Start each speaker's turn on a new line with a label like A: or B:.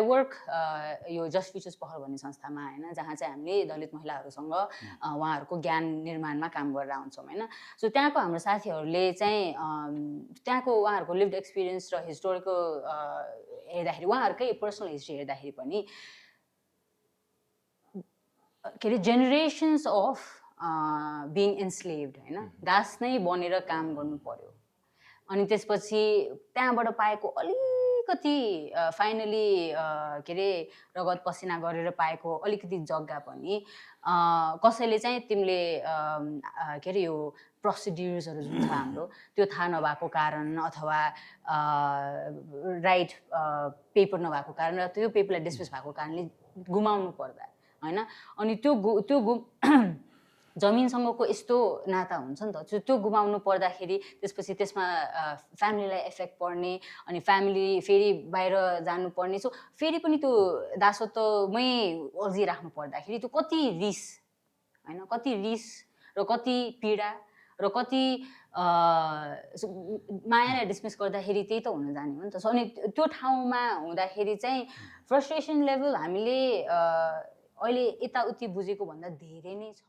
A: Work यो just futures पहल भन्ने संस्थामा होइन, जहाँ चाहिँ हामीले दलित महिलाहरूसँग उहाँहरूको ज्ञान निर्माणमा काम गरेर आउँछौँ होइन। सो त्यहाँको हाम्रो साथीहरूले चाहिँ त्यहाँको उहाँहरूको लिभड एक्सपिरियन्स र हिस्टोरिकल हेर्दाखेरि, उहाँहरूकै पर्सनल हिस्ट्री हेर्दाखेरि पनि के अरे जेनेरेसन्स अफ बिङ एन्स्लेभड होइन, दास नै बनेर काम गर्नु पर्यो। अनि त्यसपछि त्यहाँबाट पाएको अलिकति फाइनली के अरे रगत पसिना गरेर पाएको अलिकति जग्गा पनि कसैले चाहिँ तिमीले के अरे यो प्रोसिड्युर्सहरू जुन छ हाम्रो त्यो थाहा नभएको कारण अथवा राइट पेपर नभएको कारण र त्यो पेपरलाई डिसमिस भएको कारणले गुमाउनु पर्दा होइन। अनि त्यो जमिनसँगको यस्तो नाता हुन्छ नि त, त्यो गुमाउनु पर्दाखेरि त्यसपछि त्यसमा फ्यामिलीलाई इफेक्ट पर्ने, अनि फ्यामिली फेरि बाहिर जानुपर्ने। सो फेरि पनि त्यो दासत्वमै अल्झिराख्नु पर्दाखेरि त्यो कति रिस होइन, कति रिस र कति पीडा र कति मायालाई डिसमिस गर्दाखेरि त्यही त हुन जाने हो नि त। सो अनि त्यो ठाउँमा हुँदाखेरि चाहिँ फ्रस्ट्रेसन लेभल हामीले अहिले यताउति बुझेको भन्दा धेरै नै छ।